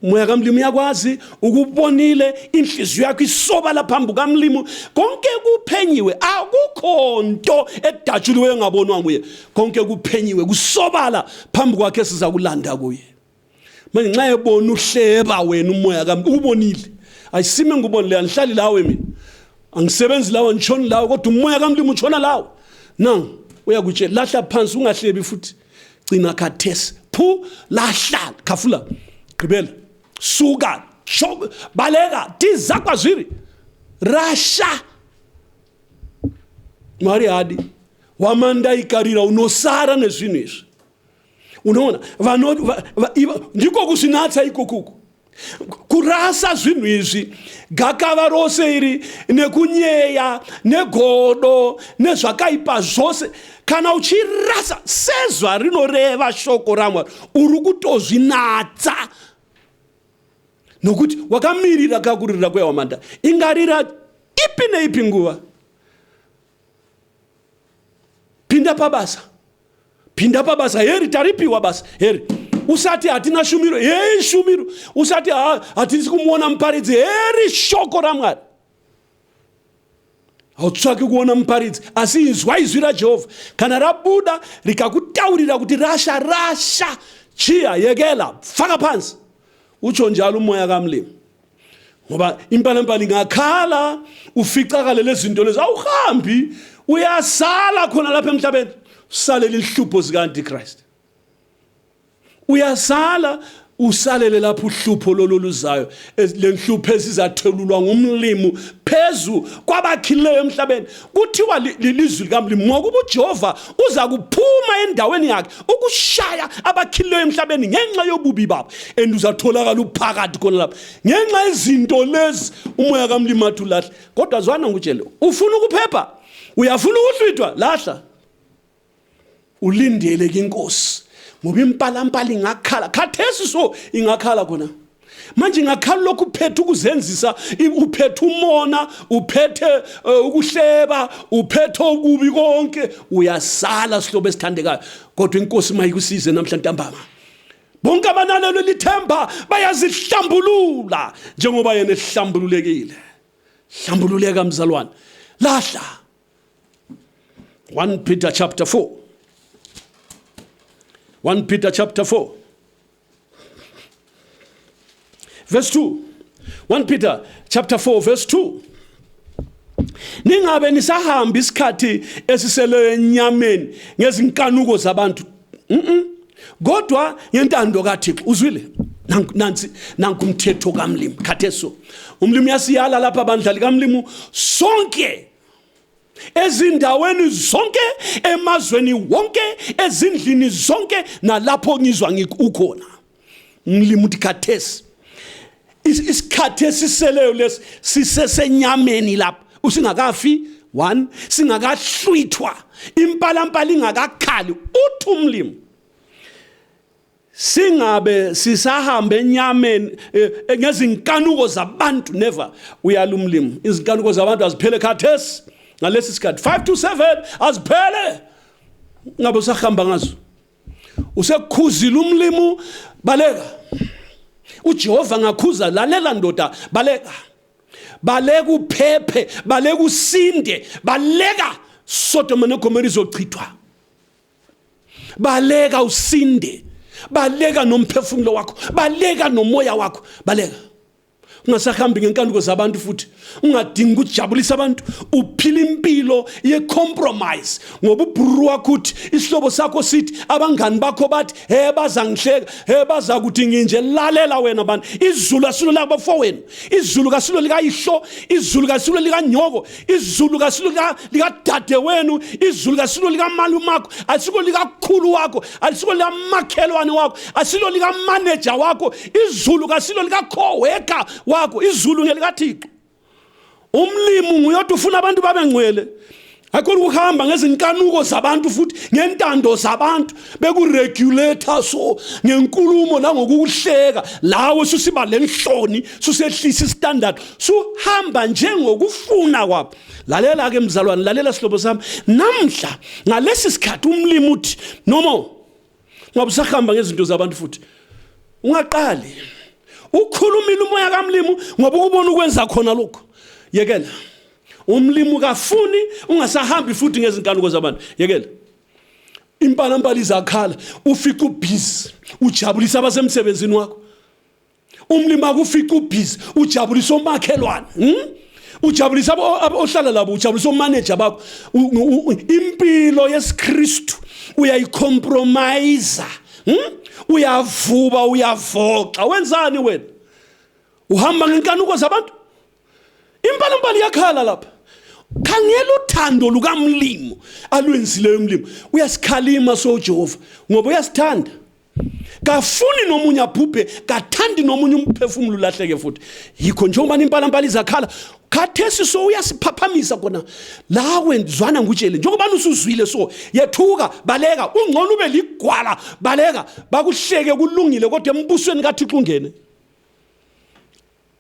Umoya kaMlimo uyakwazi ukubonile inhliziyo yakho isobala phambi kaMlimo konke kuphenyiwe akukho nto edatshuliwe engabonwa nguye konke kuphenyiwe kusobala phambi kwakhe sizakulanda kuye manje nxa ebona uhleba wena umoya kaMlimo ubonile ayisime ngubonile angihlali lawe mina angisebenzi lawe ngitshoni lawe kodwa umoya kaMlimo utshona lawe nang uyakutshela lahla phansi ungahlebi futhi gcina khathesi phu lahla khafula gqibela suka baleka tizakwaziri rasha Mariadi wamanda ikarira unosara nezvinhu izvi unoona ndiko kusinatsa ikokuku kurasa zvinhu izvi gakava rose iri nekunyeya negodo nezvakaipa zvose kana uchirasa sezva rinoreva shoko raMwari uri kutozvinatsa nokuti wakamirira kakuririra kwewamanda ingarira ipi neipi nguva pinda pabasa heri taripiwa basa heri usati hatina shumiro hei shumiro usati hatisi kumuona muparidzi heri shoko raMwari hautsvaki kuona muparidzi asi inzwa izwi raJehovha kana rabuda rikakutaurira kuti rasha chiya yekela faka phansi utsho njalo umoya kaMlimo ngoba impalempala ingakhala uficakale lezinto lezi awuhambi uyasala khona lapha emhlabeni usalele inhlupho zikaAntichrist uyasala usalele lapho uhlupho loluzayo lenhlupho ezizathelulwa ngumlimo phezu kwabakhileyo emhlabeni kuthiwa lilizwi likaMlimo ngokuba uJehova uza kuphuma endaweni yakhe ukushaya abakhileyo emhlabeni ngenxa yobubi babo uzatholakala uphakathi khona lapha ngenxa izinto lezi umoya kaMlimo athi ulahla kodwa zwana ngutshele ufuna ukuphepha uyafuna ukuhlwithwa lahla ulindele inkosi ngoba impalampala ingakhala khathesi so ingakhala khona manje ingakhala lokhu uphethe ukuzenzisa uphethe umona uphethe ukuhleba uphethe okubi konke uyasala sihlobo esithandekayo kodwa inkosi mayikusize namhlanje ntambama bonke abanalelo lithemba bayazihlambulula njengoba yena ehlambululekile hlambululeka mzalwane lahla 1 Peter chapter 4 1 Peter chapter 4 verse 2 1 Peter chapter 4 verse 2 ningabe nisahamba isikhathi esiseleyo enyameni ngezinkanuko zabantu kodwa ngentando kaThixo uzwile nanku umthetho kaMlimo khatheso umlimi yasiyala lapha abandlali kaMlimo sonke ezindaweni zonke emazweni wonke ezindlini zonke nalapho ngizwa ukhona umlimi uthi khathesi isikhathi esiseleyo lesi sisesenyameni lapha usingakafi 1 singakahlwithwa impalampala ingakakhali uthi umlimi singabe sisahambe enyameni ngezinkanuko zabantu never uyala umlimi izinkanuko zabantu aziphele khathesi ngalesi sikhathi 5 to 7 aziphele ngabe usahamba ngazo usekukhuzile umlimo baleka uJehova ngakhuza lalela ndoda baleka uphephe baleka usinde baleka Sodoma neGomora izochithwa baleka usinde baleka nomphefumulo wakho baleka nomoya wakho baleka ungasahambi ngenkanuko zabantu futhi ungadingi ukujabulisa abantu uphila impilo ye-compromise ngoba ubhuru wakho uthi isihlobo sakho sithi abangani bakho bathi bazangihleka baza kuthi nginje lalela wena bantu izulu asilo lakubafowenu izulu kasilo likayihlo izulu kasilo likanyoko izulu kasilo likadade wenu izulu kasilo likamalumakho asiko likakhulu wakho asiko likamakhelwane wakho asilo likamanager wakho izulu kasilo likacoworker wakho izulu ngelikaThixo umlimi nguyodwa ufuna abantu babengcwele akho ukuhamba ngezinkanuko zabantu futhi ngentando zabantu bekuregulator so ngenkulumo nangokuhleka lawe susiba lenhloni susehlisa standard suhamba njengokufuna kwabo lalela ke mzalwane lalela sihlobo sami namhla ngalesi sikhathi umlimi uthi nomo ngabe usahamba ngezinto zabantu futhi ungaqali ukhulumile umoya kaMlimu ngoba ukubona ukwenza khona lokho. Yekela. Umlimu kafuni ungasahambi futhi ngezinkanuko zabantu. Yekela. Impala izakhala ufika ubhizi ujabulisa abasemsebenzini wakho. Umlimu akufika ubhizi ujabulisa omakhelwane. Ujabulisa ohlala labo, ujabulisa omanager bakho. Impilo yesiKristu uyayicompromise. Uyavuba uyavoxa. Wenzani wena? Uhamba ngenkanuko zabantu? Impala iyakhala lapha. Khangela uthando lukaMlimu alwenzileyo uMlimu. Uyasikhalima so Jehova ngoba uyasithanda. Kafuni nomunye abhubhe, kathandi nomunye umphefumulo lahleke futhi. Yikho njengoba impala izakhala, khathesi so uyasiphaphamisa kona. La wenzwana ngutshele njengoba usuzwile so, yethuka, baleka, ungcono ube ligwala, baleka, bakuhleke kulungile kodwa embusweni kaThixo ungene.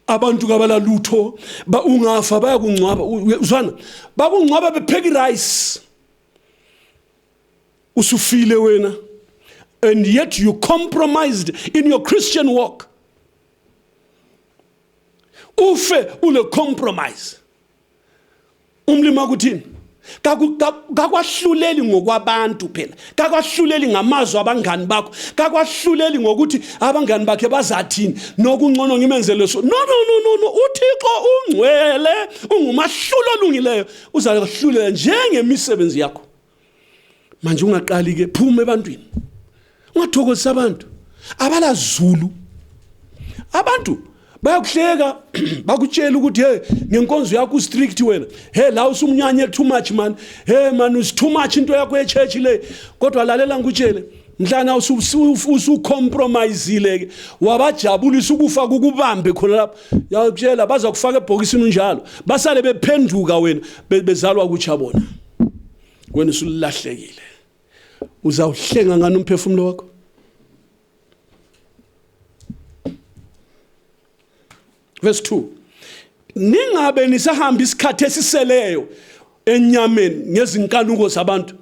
Abantu kabala lutho ba ungafa bayakungcwaba uzwana bakungcwaba bepheka rice usufile wena, and yet you compromised in your Christian walk. Ufe ule compromise. Umlima kuthini? Kakwahluleli ngokwabantu phela. Kakwahluleli ngamazwi abangani bakho. Kakwahluleli ngokuthi abangani bakhe bazathini nokungcono ngimenzele so. No. uThixo ungcwele, ungumahlulo olungileyo. Uzahlulela njengemisebenzi yakho. Manje ungaqali ke phuma ebantwini. Ungathokozisa abantu. Abalazulu. Abantu bayakuhleka bakutshela ukuthi hey ngenkonzo yakho strict wena, hey la usumnyanye too much man, hey man us too much into yakho echurch le. Kodwa lalela ngikutshele mhlana usucompromiseile ke wabajabulisa ukufa kukubambe khona lapha. Yakutshela baza kufaka ebhokisini njalo basale bephenduka wena bezalwa kutsha bona. Wena usulahlekile. Uzawuhlenga ngani umphefumulo wakho? Verse 2. Ningabe nisahamba isikhathi esiseleyo enyameni ngezinkanuko zabantu.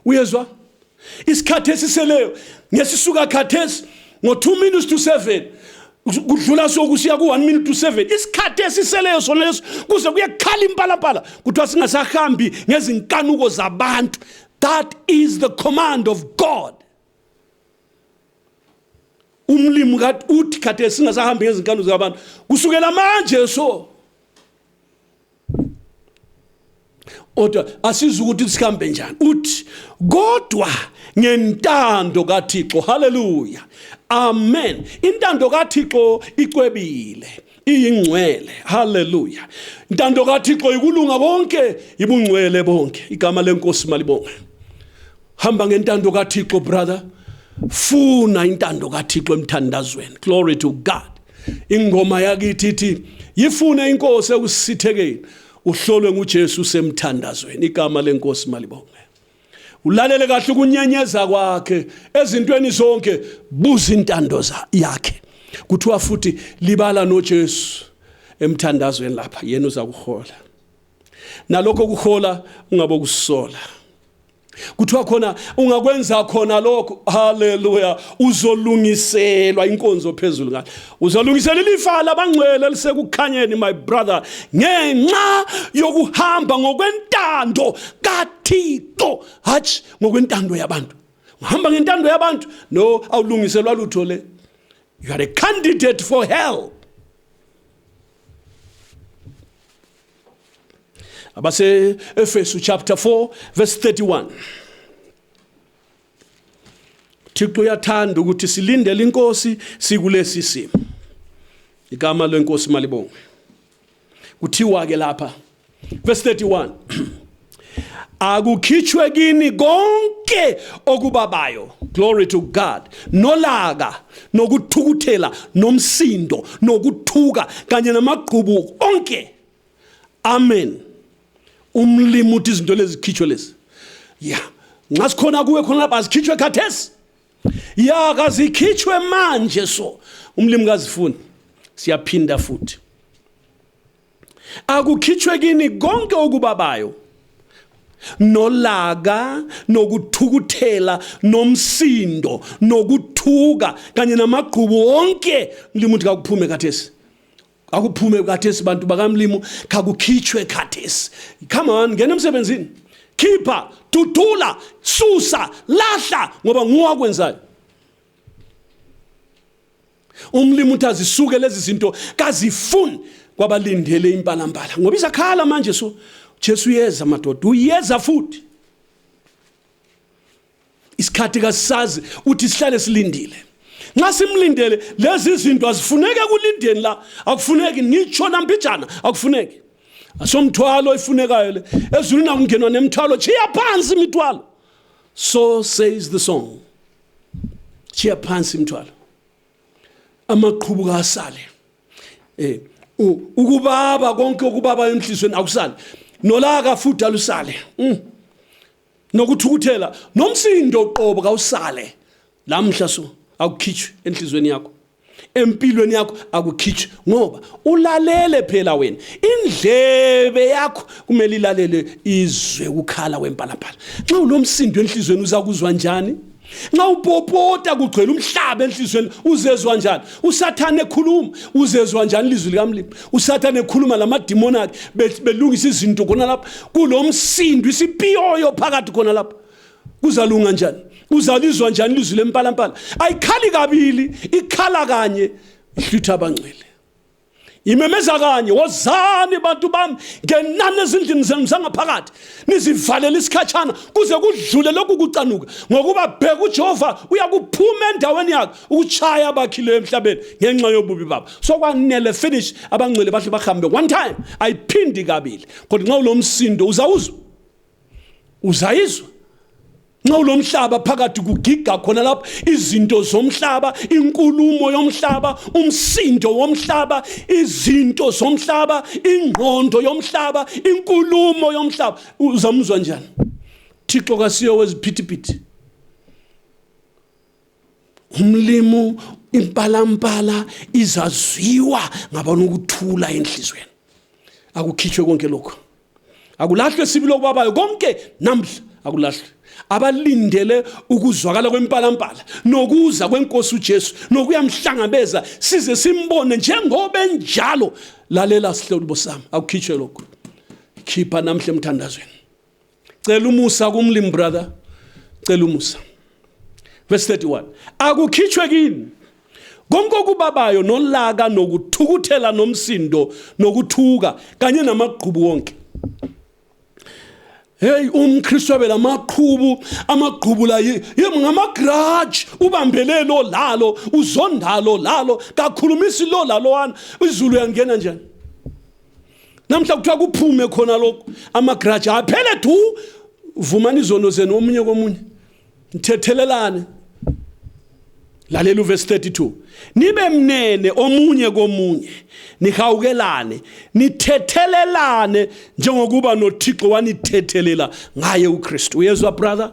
Uyezwa? Isikhathi esiseleyo ngesisuka khathesi ngo2 minutes to 7 kudlula sokusiya ku1 minute to 7. Isikhathi esiseleyo sona leso kuze kuyekhala impalapala kuthiwa singasahambi ngezinkanuko zabantu. That is the command of God. Umlimu uthi khathesi singasahambi ngezinkanuko zabantu kusukela manje so. Oda asizukuthi sikhambe njani. Uthi kodwa ngentando kaThixo. Hallelujah. Amen. Intando kaThixo icwebile, iyingcwele. Hallelujah. Intando kaThixo ikulunga konke, ibungcwele bonke. Igama lenkosi malibonge. Hamba ngentando kaThixo brother. Funa intando kaThixo emthandazweni. Glory to God. Ingoma yakithi ithi yifune inkosi ekusithekeni uhlolwe nguJesu semthandazweni. Igama lenkosi malibonge. Ulalele kahle kunyenyeza kwakhe ezintweni zonke, buza intando yakhe. Kuthiwa futhi libala noJesu emthandazweni lapha, yena uzakuhola. Nalokho kuhola ungabe kusola. Kuthiwa khona ungakwenza khona lokho, haleluya, uzolungiselwa inkonzo phezulu ngale. Uzolungisela ilifa labangcwele lisekukhanyeni my brother, ngenxa yokuhamba ngokwentando kaThixo, hatshi ngokwentando yabantu. Uhamba ngentando yabantu, no, awulungiselwa lutho le. You are a candidate for hell. Abase Efesu chapter 4 verse 31. Thixo uyathanda ukuthi silindele inkosi sikulesi simo. Igama lenkosi malibonge. Kuthiwa ke lapha verse 31. Akukhitshwe kini konke okubabayo. Glory to God. Nolaka, nokuthukuthela, nomsindo, nokuthuka kanye namagqubu onke. Amen. Umlimu uthi izinto lezi zikhitshwe lezi. Ya, nxa sikhona kuwe khona lapha zikhitshwe khathesi. Ya, kazikhitshwe manje so. Umlimu kazifuni. Siyaphinda futhi. Akukhitshwe kini konke okubabayo. nolaka, nokuthukuthela, nomsindo, nokuthuka kanye namagqubu wonke mlimo uthi kakuphume khathesi. Akuphume khathesi bantu bakamlimo, kakukhitshwe khathesi. Come on, ngena emsebenzini. Khipha, dudula, susa, lahla ngoba nguwakwenzayo. Umlimo uthi azisuke lezi zinto kazifuni kwabalindele impalambala. Ngoba isakhala manje so Jesu uyeza madoda, uyeza futhi. Isikhathi kasisazi uthi sihlale silindile. Nxa simlindele lezi zinto azifuneke kulindeni la, akufuneki nitshona mbijana, akufuneki. Asomthwalo ifunekayo le, ezulwini akungenwa nemthwalo, chiya phansi imithwalo. So says the song. Chiya phansi imithwalo. Amaqhubu kasale. Ukubaba konke ukubaba emhlizweni akusale. Nolaka futhi alusale. Nokuthukuthela nomsindo qobo kawusale. Lamhla so akukhitshwe enhlizweni yakho. Empilweni yakho akukhitshwe ngoba ulalele phela wena. Indlebe yakho kumele ilalele izwe ukukhala kwempalaphala. Nxa unomsindo enhlizweni uzakuzwa njani? Nxa upopota kugcwele umhlaba enhlizweni uzezwa njani? Usathane ekhuluma uzezwa njani ilizwi likamlimo? Usathane ekhuluma lamadimoni akhe belungisa izinto khona lapha. Kulomsindo isipiyoyo phakathi khona lapha. Kuzalunga njani? Uzalizwa njani ilizwi lempalampala? Ayikhali kabili, ikhala kanye, ihlutha abangcwele. Imemeza kanye, wozani bantu bami, ngenani ezindlini zenu zangaphakathi, nizivalele isikhatshana kuze kudlule lokhu kucanuka, ngokuba bheka uJehova uyakuphuma endaweni yakhe ukuchaya abakhileyo emhlabeni ngenxa yobubi babo. So kwanele finish abangcwele bahle bahambe one time, ayiphindi kabili. Kodwa nxa ulomsindo uzayizwa. Nxa ulomhlaba phakathi kugiga khona lapho izinto zomhlaba, inkulumo yomhlaba, umsindo womhlaba, izinto zomhlaba, ingqondo yomhlaba, inkulumo yomhlaba, uzamuzwa njani? Thixo kasiyo weziphithiphithi. Umlimo impalampala izazwiwa ngabona ukuthula enhlizweni. Akukhitshwe konke lokho. Akulahlwe sibilo kubabayo konke namhla akulahlwe. Abalindele ukuzwakala kwempalampala nokuza kwenkosi uJesu nokuyamhlangabeza size simbone njengoba enjalo. Lalela sihlelo bosami, akukhitshwe lokho. Khipha namhle emthandazweni. Cela umusa kumlimi brother, cela umusa. Verse 31. Akukhitshwe kini konke okubabayo nolaka nokuthukuthela nomsindo nokuthuka kanye namagqubu wonke. Hey umKristu wabela amaqhubu la ngamagrudge ubambele lo lalo uzondalo lalo kakhulumisi lo lalowana izulu yangena njani namhla kuthiwa kuphume khona lokho amagrudge aphele du vumani izono zenu omunye komunye mthethelelane. Lalela uverse 32. Nibe mnene omunye komunye, nihawukelane, nithethelelane njengokuba noThixo wanithethelela ngaye uKristu. Uyezwa brother?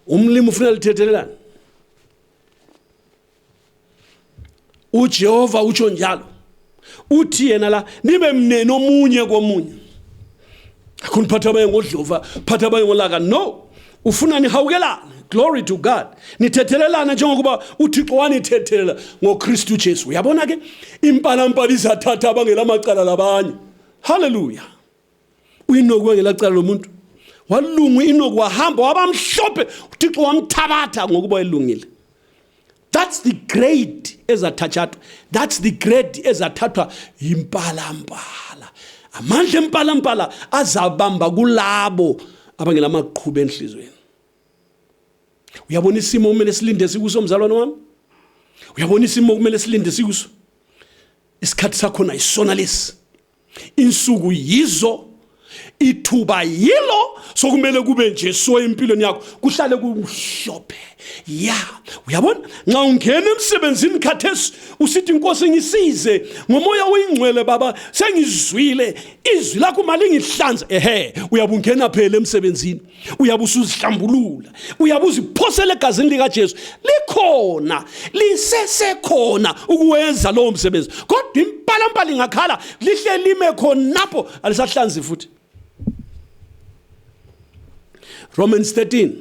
Umlimi ufuna lithethelelane. uJehova utsho njalo. Uthi yena la nibe mnene omunye komunye. Akuniphatha abaye ngodlova, phatha abaye ngolaka. No. Ufuna nihawukelane. Glory to God. Nithethelelana njengokuba uThixo wanithethelela ngoKristu Jesu. Uyabona ke impalampala izathatha abangela amacala labanye. Hallelujah. Uyinokwe ngelacala lomuntu. Walungu inokwe wahamba wabamhlophe uThixo wamthabatha ngokuba elungile. That's the grade ezathathwa. That's the grade ezathathwa impalampala. Amandla empalampala azabamba kulabo abangela amaqhubu enhlizweni. Uyabona isimo kumele silinde sikuso mzalwane wami? Uyabona isimo kumele silinde sikuso? Isikhathi sakho na isona lesi. Insuku yizo, ithuba yilo, sokumele kube nje so empilweni yakho kuhlale kumhlophe. Ya, uyabona nxa ungena emsebenzini khathesi usithi inkosi ngisize ngomoya oyingcwele baba sengizwile izwi lakho mali ngihlanza uyabungena phela emsebenzini uyabusuzihlambulula uyabuziphosela egazini lika Jesu likhona lisesekhona ukuwenza lo msebenzi kodwa impalampala ingakhala lihle lime khonapho alisahlanzi futhi Romans 13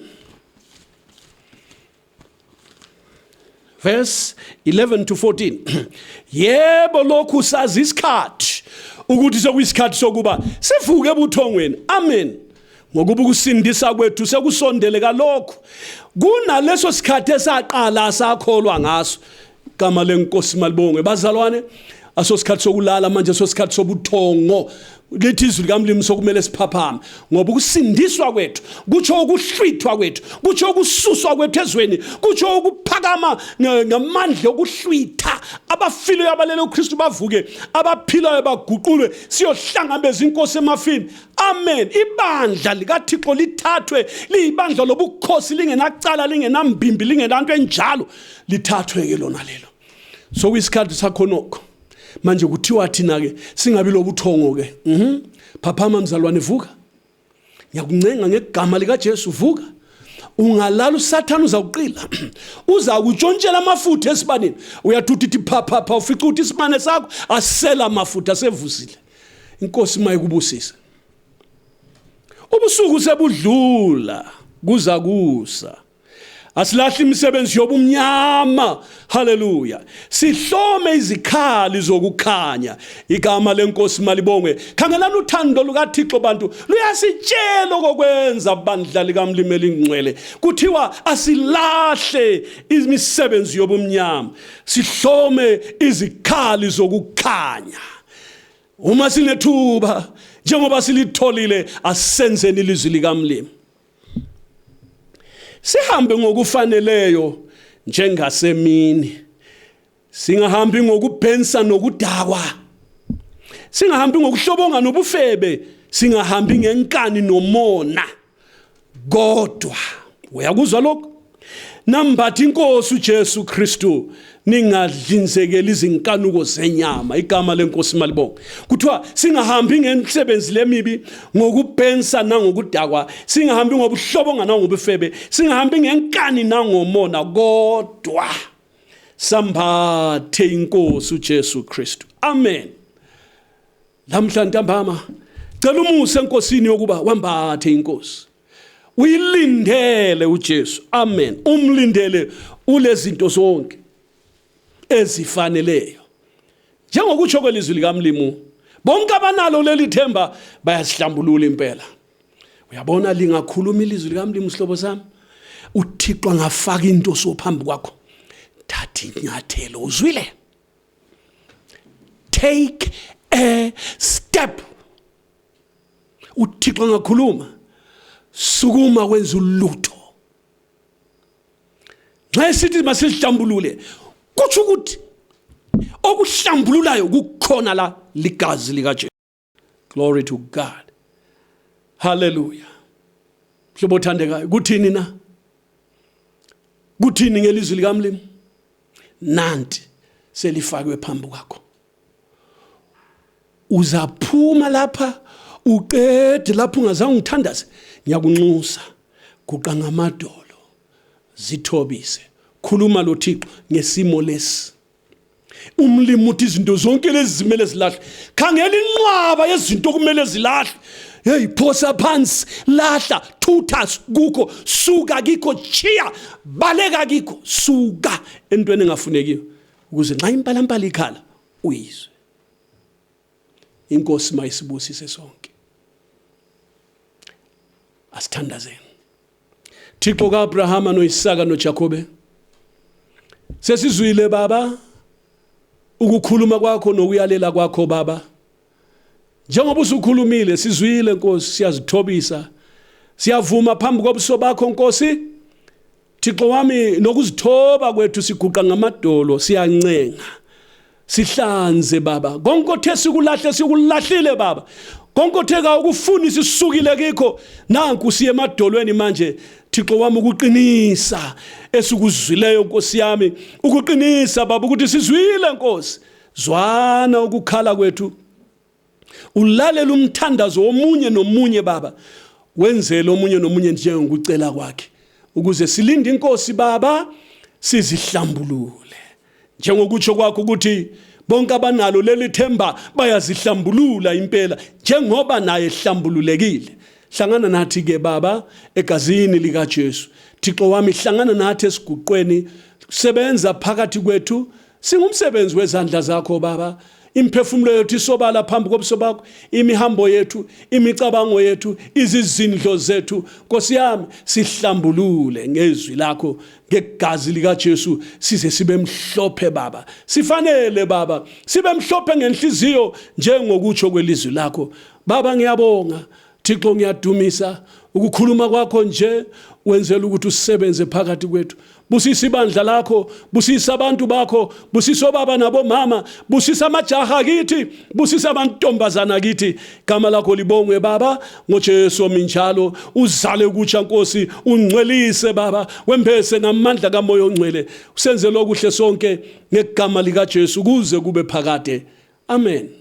verse 11 to 14. Yebo lokhu sazi isikhathi ukuthi sokuyisikhathi sokuba sivuke ebuthongweni. Amen. Ngokuba ukusindisa kwethu sekusondele kalokho kunaleso sikhathi esaqala sakholwa ngaso. Igama lenkosi malibongwe. Bazalwane, asosikhathi sokulala manje sosikhathi sobuthongo. Lithi izwi likaMlimi sokumele siphaphame ngoba ukusindiswa kwethu kutsho ukuhlwithwa kwethu, kutsho ukususwa kwethu ezweni, kutsho ukuphakama ngamandla okuhlwitha. Abafileyo abalele uKristu bavuke, abaphilayo baguqulwe, siyohlangabeza inkosi emafini. Amen. Ibandla likaThixo lithathwe liyibandla lobukhosi, lingenacala, lingenambimbi, lingenanto enjalo, lithathwe ke lona lelo. So kwisikhathi sakho nokho manje kuthiwa thina ke singabi lobuthongo ke. Phaphama mzalwane, vuka. Ngiyakuncenga ngegama lika Jesu, vuka. Ungalala uSathane uzawuqila. Uza kutshontshela amafutha esibaneni. Uyathuthi ithi pha ufica ukuthi isibane sakho asela amafutha asevusile. Inkosi mayikubusise. Ubusuku sebudlula kuza kusa. Asilahli imisebenzi yobumnyama. Haleluya. Sihlome izikhali zokukhanya. Igama lenkosi malibongwe. Khangelani uthando lukaThixo bantu luyasitshela okwenza bandla likaMlimi elingcwele. Kuthiwa asilahle imisebenzi yobumnyama, sihlome izikhali zokukhanya. Uma sinethuba njengoba silitholile, asenzeni ilizwi likaMlimi. Sihambe ngokufaneleyo njengasemini. Singahambi ngokubhensa nokudakwa. Singahambi ngokuhlobonga nobufebe. Singahambi ngenkani nomona. Kodwa uyakuzwa lokho? Nambathi inkosi uJesu Kristu, ningadlinzekeli izinkanuko zenyama. Igama lenkosi malibonke. Kuthiwa singahambi ngemisebenzi lemibi, ngokubhensa nangokudakwa, singahambi ngobuhlobonga nangobufebe, singahambi ngenkani nangomona, kodwa sambathe inkosi uJesu Kristu. Amen. Lamhla ntambama cela umusa enkosini yokuba wambathe inkosi. Uyilindele uJesu. Amen. Umlindele ulezinto zonke ezifaneleyo. Njengokutsho kwelizwi likaMlimi, bonke abanalo leli themba bayasihlambulula impela. Uyabona lingakhuluma ilizwi likaMlimi sihlobo sami, uThixo angafaka into sophambi kwakho. Thatha inyathelo, uzwile? Take a step. uThixo ngakhuluma, sukuma wenza ulutho. Nxa sithi masihlambulule, kutsho ukuthi okuhlambululayo kukhona la ligazi lika Jesu. Glory to God. Hallelujah. Mhlobo othandekayo, kuthini na? Kuthini ngelizwi likaMlimi? Nanti selifakwe phambi kwakho. Uzaphuma lapha uqede lapho ungazange ngithandaze, ngiyakunxusa guqa ngamadolo, zithobise, khuluma lo Thixo ngesimo lesi. Umlimi uthi izinto zonke lezi zimele zilahle. Khangela inqwaba yezinto kumele zilahle. Hey, phosa phansi, lahla, thutha kukho, suka kikho, chiya, baleka kikho, suka entweni engafunekiyo ukuze nxa impalampala ikhala uyizwe. Inkosi mayisibusise sonke. Asithandazeni. Thixo kaAbrahama noIsaka noJakobe, sesizwile baba ukukhuluma kwakho nokuyalela kwakho baba. Njengoba usukhulumile sizwile Nkosi, siyazithobisa, siyavuma phambi kobuso bakho Nkosi. Thixo wami, nokuzithoba kwethu siguqa ngamadolo, siyancenga sihlanze baba. Konke othe sikulahle sikulahlile baba. Konke otheka ukufuna sisukile kikho, nanku siye emadolweni manje. Thixo wami, ukuqinisa esikuzwileyo Nkosi yami, ukuqinisa baba ukuthi sizwile Nkosi. Zwana ukukhala kwethu, ulalela umthandazo womunye nomunye baba, wenzele omunye nomunye njengokucela kwakhe, ukuze silinde inkosi baba sizihlambulule. Njengokutsho kwakho ukuthi bonke abanalo leli themba bayazihlambulula impela, njengoba naye ehlambululekile. hlangana nathi ke Baba egazini lika Jesu. Thixo wami hlangana nathi esiguqweni, sebenza phakathi kwethu, singumsebenzi wezandla zakho Baba. Imphefumulo yethu isobala phambi kobuso bakho, imihambo yethu, imicabango yethu, izizindlo zethu, Nkosi yami sihlambulule ngezwi lakho, ngegazi lika Jesu, size sibe mhlophe Baba. Sifanele Baba, sibe mhlophe ngenhliziyo njengokutsho kwelizwi lakho. Baba ngiyabonga, Thixo ngiyadumisa ukukhuluma kwakho nje, wenzela ukuthi usebenze phakathi kwethu. Busisa ibandla lakho, busisa abantu bakho, busisa obaba nabomama, busisa amajaha kithi, busisa amantombazana kithi. Igama lakho libongwe Baba, ngoJesu minjalo, uzale kutsha Nkosi, ungcwelise Baba, wembese namandla kaMoya oNgcwele. Usenze lokuhle sonke ngegama lika Jesu kuze kube phakade. Amen.